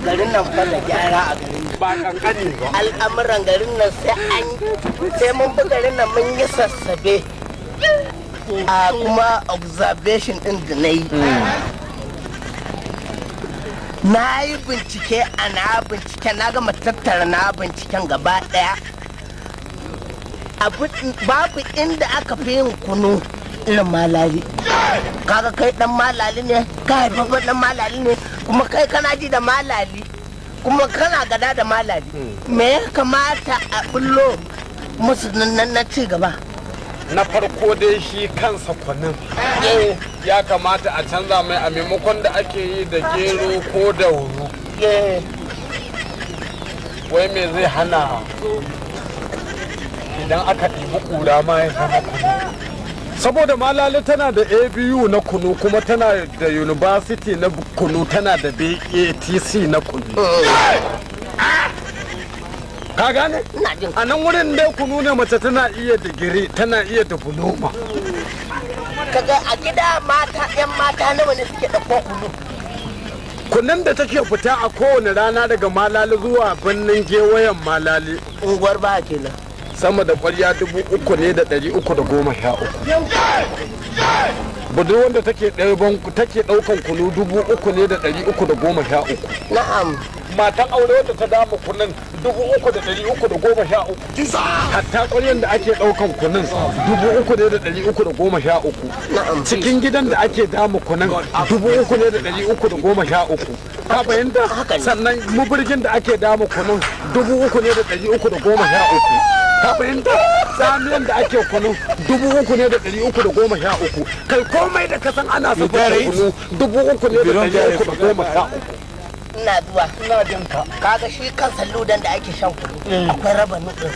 Garin nan fa da gyara a garin nan. Ba kankani ba. Al'amuran garin nan sai an sai mun bi garin nan mun yi sassabe. A kuma observation din da na yi, na yi bincike, a na binciken na gama tattara na binciken gaba daya. Babu inda aka fi yin kunu irin Malali. Kaga kai dan Malali ne, ka haifaffen dan Malali ne, kuma kai kana ji da Malali, kuma kana gada da Malali. Me ya kamata a bullo musu na ci gaba? Na farko dai, shi kansa kunun ya kamata a canza mai. A maimakon da ake yi da gero ko da wuru, wai me zai hana idan aka ɗibi ƙura ma ya zama kunu? Saboda Malali tana da ABU na kunu, kuma tana da university na kunu, tana da BATC na kunu. Ka gane? Ina jin. A nan wurin dai kunu ne. Mace tana iya digiri, tana iya diploma. Kaga a gida mata, yan mata nawa ne suke ɗauko kunu? Kunun da take fita a kowane rana daga Malali zuwa birnin gewayen Malali, Unguwar ba kenan. sama da kwarya 3,313. Budurwar da take ɗaukan take ɗaukan kunu 3,313. Matan aure wadda ta dama kunun 3,313. Hatta ƙwaryan da ake ɗaukan kunun 3,313. Cikin gidan da ake dama kunun 3,313. Ka fahimta? Haka ne. Sannan mubirgin da ake dama kunun 3,313. Ka fahimta? Tsamiyan da ake kunun 3,313. Kai, komai da kasan ana sufar kunu 3,313. Ina zuwa. Ina jin ka. Kaga shi kan ludan da ake shan kunu, akwai raba nudin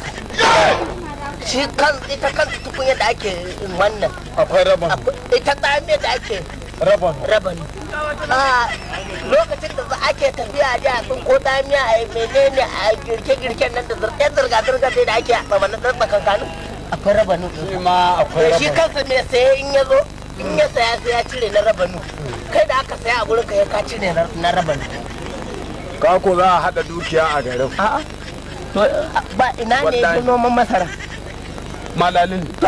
shi kan ita kan tukunya da ake wannan. Akwai raba. Ita tsamiyar da ake raba. Rabanu a lokacin da za ake tafiya a ji a tsinko tsamiya, a yi menene, a girke-girken nan da zirga zirga da ake a tsamannin tsakankanin, akwai rabanu. Shi ma akwai. Shi raba. Kansa mai saye in ya zo, in ya saya, sai ya cire na rabanu. Kai da aka saya a gurin ka, ya ka cire na rabanu. Ka ko za a haɗa dukiya a garin. A'a, to ba ina ne? Wallahi. Yafi noman masara. Malalin. To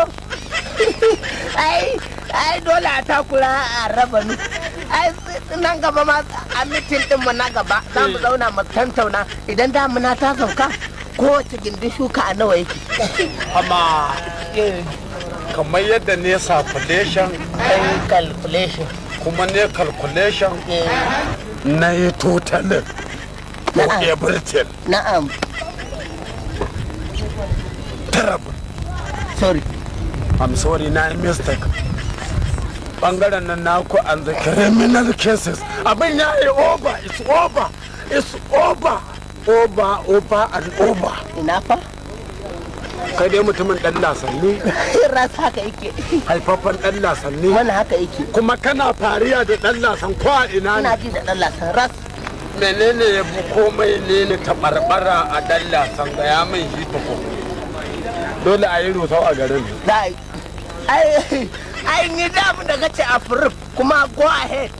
ai ai dole a takura a rabanu. Ai nan gaba ma a meeting din mu na gaba za mu zauna mu tantauna, idan damuna ta sauka, kowace gindin shuka a nawa yake. Amma kamar yadda ne calculation, Kai calculation. kuma ne calculation, na yi totalin ko everything. Terrible. Sorry. I'm sorry, na yi mistake. Bangaren nan naku and the criminal cases, abin ya yi over. It's over, it's over, over, over and over. Ina fa? Kai dai mutumin dan lasanni. Ras, haka yake. Haifaffen dan lasanni. Wannan haka yake. Kuma kana fariya da dan lasan ko a ina Ina ne. ji da dan lasan, ras. Menene ya fi komai ne ne taɓarɓara a dan lasan? Ga ya min shi tukun. Dole a yi rusau a garin. Za a yi. Ai ai ni da abin da kace approve, kuma go ahead,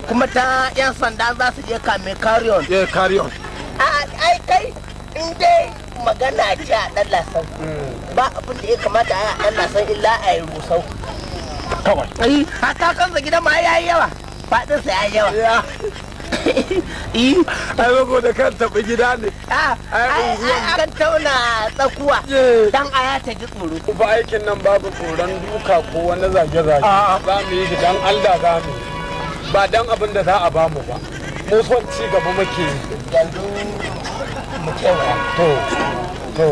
kuma ta yan sanda za su je kame, carry on. Yeah, carry on. Ai kai, in dai magana ce a dan lasan, ba abin da ya kamata a yi a dan lasan illa a yi rusau. Kawai. Ai hata kansa gidan ma yayi yawa, fadin sa yayi yawa. Ya. Eh. Ai saboda kan taɓi gida ne. A Ai, ai unguwan. An tauna tsakuwa Yeah. dan aya ta ji tsoro. Ba aikin nan babu tsoron duka ko wani zage-zage. Za mu yi shi dan Allah, za mu yi ba dan abin da za a bamu ba. Mu son ci gaba muke yi. Yanzu mu kewaya. To,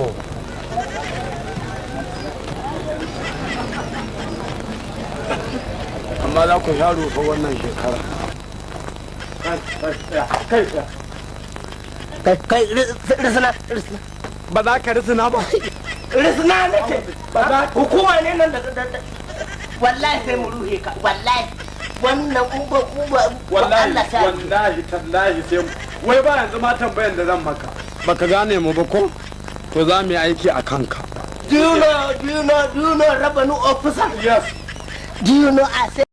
amma za ku sha rufa wannan shekara. Kai. Kai, kai, risina, risina. Ba za ka risina ba. Risina nake. Ba za Hukuma ne nan da wallahi sai mu ruhe ka, wallahi wannan uba uba. Wallahi. Allah ta Wallahi tallahi sai wai ba. Yanzu ma tambayan da zan maka, baka gane mu ba ko? To za mu yi aiki a kanka. Do you know revenue officer? Yes. Do you know I say